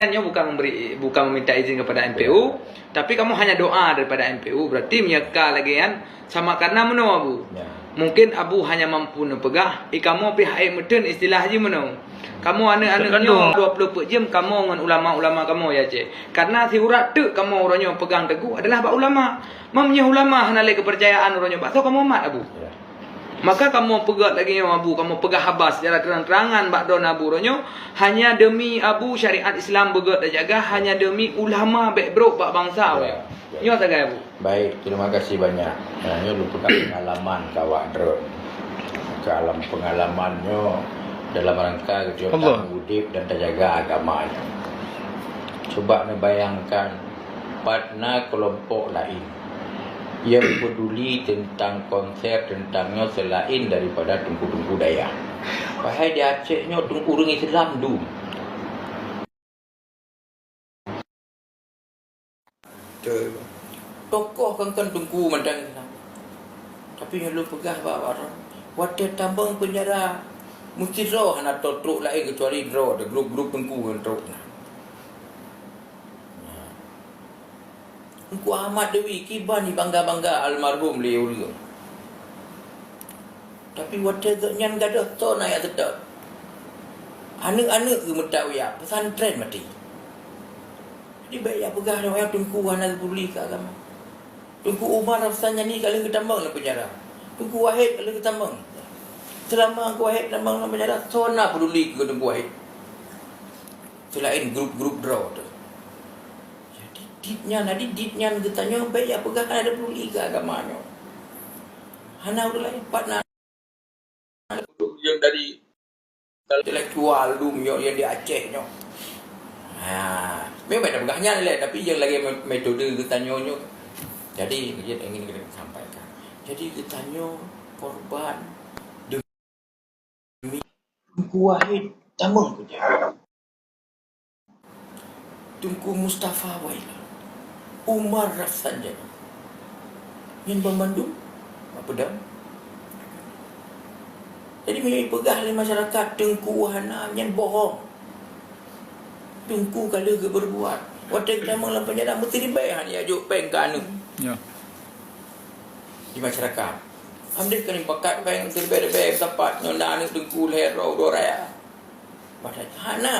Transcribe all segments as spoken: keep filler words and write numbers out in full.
nyoe bukan memberi, bukan meminta izin kepada M P U, tapi kamoe hanya doa daripada M P U. Berarti meunyoe ka lagèe nyan sama karena meunoe, Abu. Ya. Mungkin Abu hanya mampu neupeugah, eh, kamoe pih hana meuteun istilah jih meunoe. Kamoe aneuk-aneuk nyoe dua ploh peuet jeuem kamoe ngon ulama-ulama kamoe ya, Cek. Karena siurat teuk kamoe uroe nyoe pegang teguh adalah bak ulama. Meunyoe ulama hana lé keupercayaan uroe nyoe, bak soe kamoe mat, Abu? Ya. Maka kamoe peugah lagèe nyoe, Abu, kamoe peugah haba secara terang-terangan bak droeneuh, Abu, uroe nyoe, hanya demi, Abu, syariat Islam beugöt tajaga, hanya demi ulama bèk brok bak bansa, ya, ya. Nyoe sagai, Abu. Baik, terima kasih banyak. Nah, nyoe lôn peugah pengalaman keu awak droen. Keu alam pengalaman nyoe dalam rangka geutanyoe Allah. Taudép dan tajaga agama nyoe. Cuba neubayangkan, pat na keulompok laén nyang peduli teuntang konser teuntang nyoe seulaén daripada teungku-teungku dayah. Padahai di Aceh nyoe teungku ureueng Islam dum. Betul. Tokoh kan, kan teungku mantong Islam. Tapi nyang lôn peugah bak awak droen, watèe tamong peunjara, meusidroe hana trok laén keucuali droe, ada grup-grup teungku nyang trok na. Teungku Ahmad Dewi kiban jibangga-bangga almarhum lé ureueng. Tapi watèe geuh nyan gadôh, soe na nyang seutôt? Aneuk-aneuk geuh meutak uyak, pesantren maté. Jadi bèk jak peugah nyoe teungku hana geupeduli keu agama. Teungku Umar Rafsanjani ka lheueh geutamong lam peunjara. Teungku Wahid ka lheueh geutamong. Seulama Teungku Wahid tamong lam peunjara, soe na peduli keu Teungku Wahid? Seulaén grup-grup droe teuh. Jadi, dit nyan, jadi dit nyan geutanyoe bèk jak peugah hana peduli keu agama nyoe. Hana ureueng laén, pat na nyang dari intelektual dum nyoe nyang di Aceh nyoe. Ha, memang dak peugah nyan lé, tapi nyang lagèe me-, metode geutanyoe nyoe. Jadi, nyang ingin kita sampaikan. Jadi, geutanyoe korban demi Teungku Wahid tamong keu jih. Teungku Mustafa Waila, Umar Rafsanjani, nyan banmandum bak peudong. Jadi, meunyoe jipeugah lé masyarakat Teungku hana, nyan bohong. Teungku ka lheueh geupeurbuat. Watèe geutamong lam peunjara, meuteuribèe hana jijok péng keu aneuk. Ya. Di masyarakat. Alhamdulillah, keuneuk pakat péng teuribèe-ribèe sapat nyoe na aneuk Teungku lhèe droe, dua raya. Padahai hana.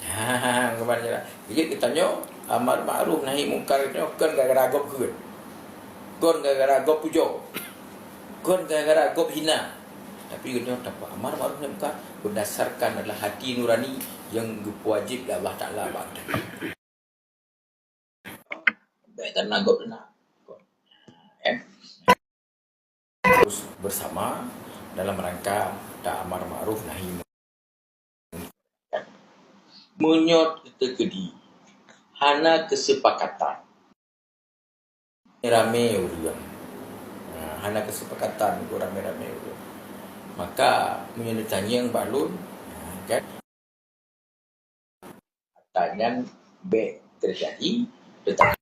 Ha, keuban jalan. Jadi geutanyoe amar makruf nahi mungkar nyoe kon gara-gara gob kheun. Kon gara-gara gob pujoe. Kon gara-gara gob hina. Tapi geutanyoe tapeuamar makruf nahi mungkar berdasarkan adalah hati nurani nyang geupeuwajéb lé Allah Taala bak geutanyoe. Bèk kana gob na. Eh. Terus bersama dalam rangka ta amar makruf nahi munkar. Meunyoe teukeudi hana keusepakatan ramé ureueng, ha, hana keusepakatan ramé-ramé ureueng, maka meunyoe neutanyong bak lôn, ha, kan? Ata nyan bèk teujadi, teutapi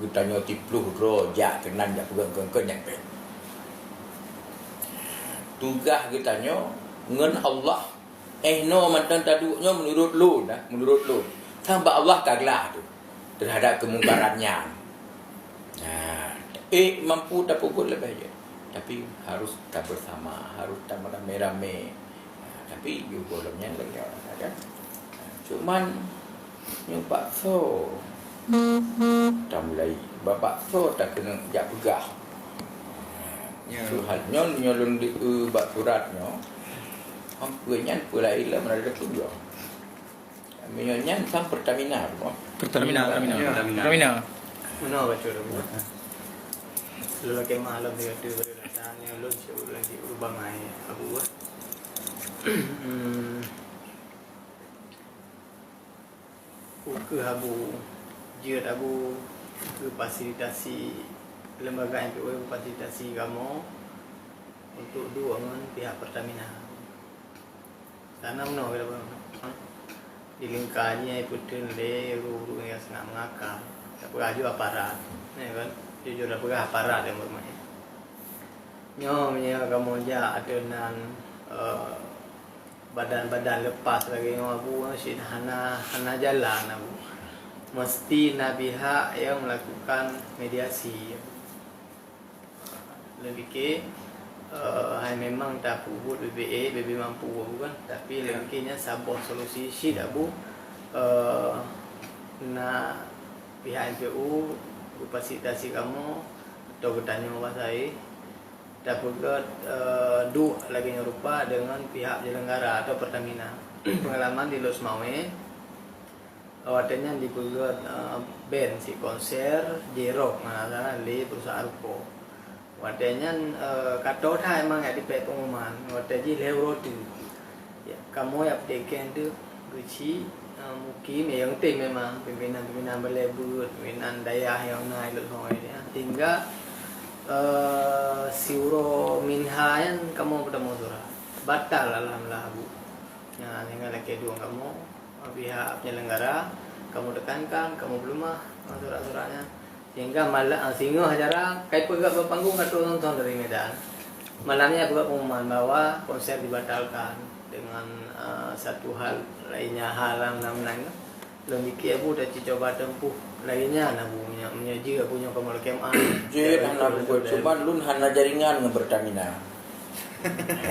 geutanyoe siploh droe jak keunan jak peugah kon-kon nyan bèk. Tugaih geutanyoe ngon Allah, eh, noe mantong taduek nyoe meunurot lôn, ah, meunurot lôn. Sang bak Allah ka glah teuh teuhadap keumungkaran nyan. Nah, eh, mampu tapeubuet leubeh jeuet. Tapi harus tabeusama, harus tameurame-rame. Tapi yue gohlom nyan lagèe nyoe, kan? Cuman, nyoe bak soe tamulai, bak, bak soe takeuneuk jak peugah. Ya. Soe hal nyoe, nyoe lôn di, eu, bak surat nyoe. Ampeue nyan peue laén lom, ada pun jua. Meunyoe nyan sang Pertamina, bukan? Pertamina, Pertamina. Pertamina. Pertamina. Meunoe bacut Abu. Lôn lakèe meu'ah lôn sigoe teuk bak gata, nyoe lôn seuôt lagi u bangai Abu, ah. Hmm. Ukeue Abu, jeuet Abu geufasilitasi, lembaga M P U geufasilitasi kamoe untuk duek ngon pihak Pertamina. Karena meunoe, di leungka jih nyang ipeuteun lé ureueng-ureueng nyang sangat meungakal. Tapeugah laju aparat, ya kan? Jujur tapeugah aparat nyang beureumaén. Nyoe meunyoe kamoe jak ateueh nan, eh, Badan-badan lepas lagèe nyoe Abu, cit hana, hana jalan Abu. Mesti na pihak nyang melakukan mediasi. Lôn piké, eh, hai memang tapeubuet B B A, B B mampu Abu kan, tapi lôn piké nyan saboh solusi cit Abu, eh, na pihak M P U geufasilitasi kamoe atau geutanyoe bahasa, eh, tapeugöt, eh, duek lagèe nyoe rupa deungon pihak penyelenggara atau Pertamina. Pengalaman di Lhokseumawe, watèe nyan dipeugöt, eh, band si konser J-Rock, na, na, lé perusahaan rukok. Watèe nyan, eh, ka tô that memang jak dipèk pengumuman. Watèe jih lhèe uroe teuk. Ya, kamoe jak peutikeng teuk geuchik, eh, mukim, ya, nyang tem memang pimpinan-pimpinan balè beuet, pimpinan dayah nyang na ilot hôi, ya. Sehingga, eh, siuroe minha nyan kamoe peutamong surat. Batal alhamdulillah, Bu. Ya, sehingga lakèe duek kamoe, pihak penyelenggara, kamoe tekankan, kamoe peuleumah, eh, surat-surat nyan. Sehingga malam, ah, singoh acara kai peugah bak panggung ka trôk nonton dari Medan. Malam nyan peugah pengumuman bahwa konser dibatalkan dengan, ah, satu hal lainnya, hal yang lain-lain. Lôn piké Abu dah cuba tempuh lainnya, nah, Abu nyoe, meunyoe jeuet Abu nyoe kamoe lakèe meu'ah. Jeuet hana beutôi, cuman lôn hana jaringan ngon Pertamina.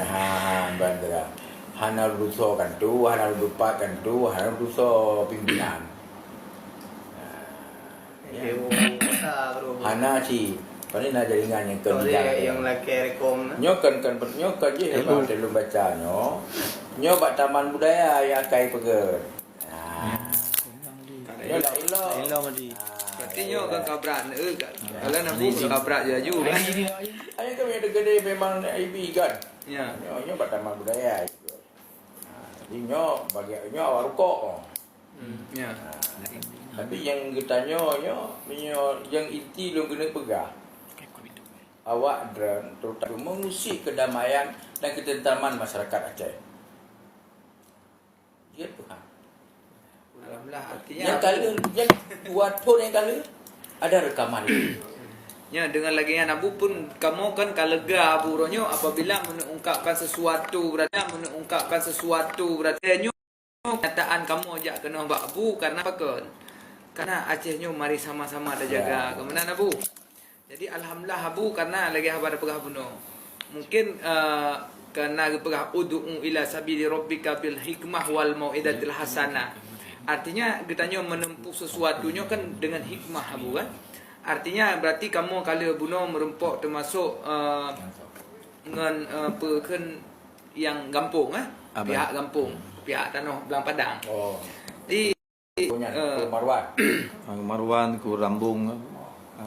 Ha, bandera. Hana lôn dusoe kanto, hana lôn dupat kanto, hana lôn dusoe pimpinan. Ha. Ilmu masa baru. Hana cit. Paling na jaringan nyang kon. Nyang lakèe rekom. Nyoe kon, kon, nyoe kon jih memang lôn baca nyoe. Nyoe bak Taman Budaya nyang akai peugöt. Ha. Nyoe lah ilok. Ilok tadi. Berarti nyoe kan kabrak, eh, kalau nak buka kabrak je laju kan. Ayo kami ada gede memang I B kan. Ya. Nyoe, nyoe bak Taman Budaya. Ha, jadi nyoe bagi nyoe awak rukok. Hmm, ya. Ha, tapi nyang geutanyoe nyoe, meunyoe nyang inti lôn keuneuk peugah, awak droen terutama mengusik kedamaian dan ketentraman masyarakat Aceh. Jeuet peugah. Alhamdulillah, artinya nyang ka lheueh, nyang dua thon nyang ka lheueh, ada rekaman itu. Ya, dengan lagèe nyan Abu pun kamoe kan ka lega Abu uroe nyoe apabila meuneuk ungkapkan sesuatu berarti, meuneuk ungkapkan sesuatu berarti nyoe. Kenyataan kamoe jak keunoe bak Abu karena apa kon? Karena Aceh nyoe mari sama-sama tajaga. Ya. Keumanan Abu? Jadi alhamdulillah Abu karena lagèe haba tapeugah bunoe. Mungkin, eh, karena geupeugah ud'u ila sabili rabbika bil hikmah wal mau'izatil hasanah. Artinya geutanyoe menempuh sesuatu nyoe kan dengan hikmah Abu kan. Artinya berarti kamoe ka lheueh bunoe meureumpok termasuk, eh, ngon, eh, peue kheun nyang gampông, eh? Apa? Pihak gampông, pihak tanoh Blang Padang. Oh. Di, eh, Marwan. Marwan, Kurambong.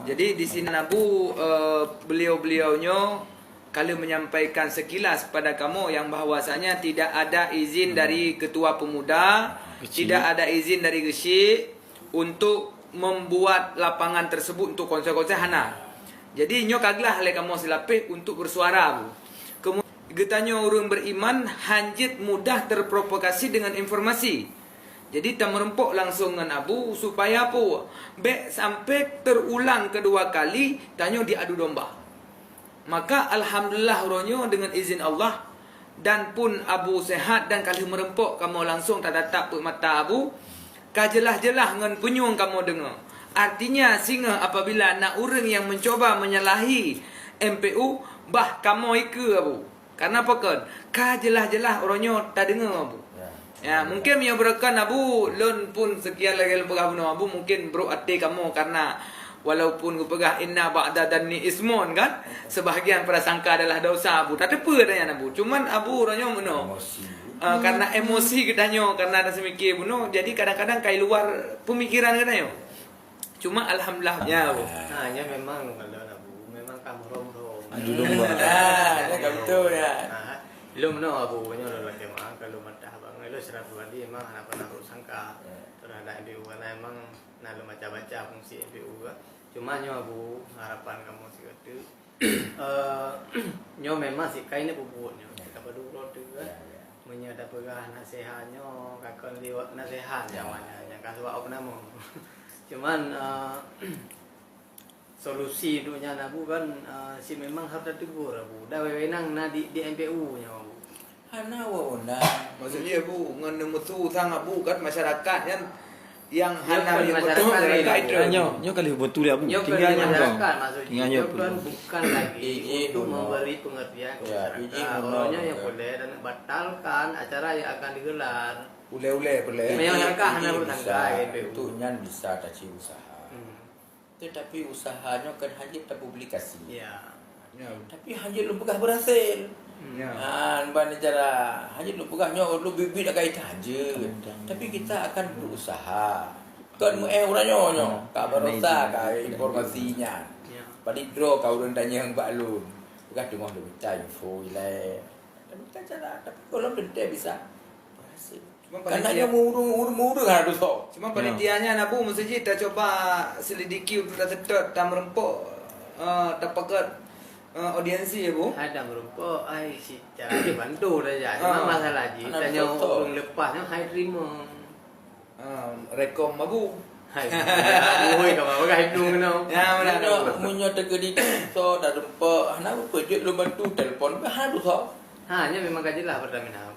Jadi di sini Abu, eh, beliau-beliau nyoe ka lheueh menyampaikan sekilas kepada kamoe yang bahwasanya tidak ada izin dari ketua pemuda, tidak ada izin dari Geuchik untuk membuat lapangan tersebut untuk konser-konser, hana. Jadi nyoe ka glah lé kamoe silapeh untuk bersuara, Bu. Kemu-, geutanyoe ureuëng beriman hanjeuet mudah terprovokasi dengan informasi. Jadi tameureumpok langsung ngon Abu supaya apa? Bék sampai terulang kedua kali tanyoe diadu domba. Maka alhamdulillah uroe nyoe deungon izin Allah dan pun Abu sehat dan ka lheueh meureumpok kamoe langsung tatatap peuet mata Abu, ka jeulaih-jeulaih ngon punyueng kamoe deungoe. Artinya singoh apabila na ureuëng nyang mencoba menyalahi M P U, bah kamoe ikeue Abu. Karena pakon? Ka jeulaih-jeulaih uroe nyoe tadeungoe Abu. Ya, mungkin meunyoe beureukan Abu, lôn pun sekian lagée lôn peugah bunoe Abu, mungkin brok até kamoe karena walaupun geupeugah inna ba'da dhanni ismun kan, sebahagian prasangka adalah dosa Abu. Tateupeue nyan Abu. Cuman Abu uroe nyoe meunoe. Emosi. Ah, karena emosi geutanyoe, karena rasa mikir bunoe, jadi kadang-kadang kai luar pemikiran geutanyoe. Cuma alhamdulillah. Ya, Abu. Ha, nyan memang kalau Abu, memang ka meurom-rom. Adu domba. Ah, nyan ka beutôi, ya. Ha, lom no Abu, nyoe lôn lakée meu'ah, kalau mantah bangai lôn secara pribadi memang hana pernah bersangka terhadap M P U, karena memang na lôn baca-baca fungsi M P U kan. Cuma nyoe Abu, harapan kamoe sigoe teuk, eh, nyoe memang sikai ni peubuet nyoe. Kita berdua tu kan. Meunyoe tapeugah nasihat nyoe, ka kon liwat nasihat nyawa nyan, nyang ka suak opname. Cuman, eh, solusi untuk nyan Abu kan, eh, si memang harus tategur Abu. Dan wewenang na di, di M P U nyoe Abu. Hana wewenang. Maksud jih, Abu, ngon neumusu sang Abu kan masyarakat nyan yang Nyoe hana bukan yang masyarakat betul lain. masyarakat Ah, itu. nyoe, nyoe ka lheueh beutôi Abu. Nyoe Tinggal bukan nyoe masyarakat, dong. maksud Tinggal jih, nyoe nyoe bukan, dulu. bukan lagi Ijih untuk menolak. memberi pengertian Ya, kepada ijih masyarakat. menolak. Orangnya yang boleh dan batalkan acara yang akan digelar. Uleh-uleh, uleh. Memang Ijih, langkah ijih nak bisa. bersangka gitu. Itu nyan bisa taci usaha. Hmm. Tetapi usaha nyoe kan hanya terpublikasi. Ya. Ya. Tapi hanya lôn peugah berhasil. Hmm. Ya. Ha, ban cara hanya lôn peugah nyoe lôn bibit agak itu hanya. Tapi kita akan berusaha. Kan mu eh orang nyoe nyoe. Ka barosa ka informasi nyan. Ya. Pada draw ka urang tanya bak lôn. Peugah teungoh lôn minta info ilai. Tapi kita cara, tapi kalau lôn tentang bisa berhasil. Cuma Karena panitia- nyoe murung-murung hana dosa. Cuma panitia nyan Abu mesti jih tacoba selidiki untuk taseutôt, tameureumpok, eh, tapeugöt eh, audiensi ya Bu. Hai dah merumpok, ai si cara dibantu dah ya. Cuma Ah, masalah jih anak tanya betul. ureueng leupah nyoe hai terima. Eh, rekom Abu. Hai. Oi, kamu peugah hidung kena. Ya mana Nyoe Abu. munyo teukeudi so dah reumpok, hana beupeujeut lôn bantu telpon, hana dosa. Ha, nya memang ka jelas Pertamina.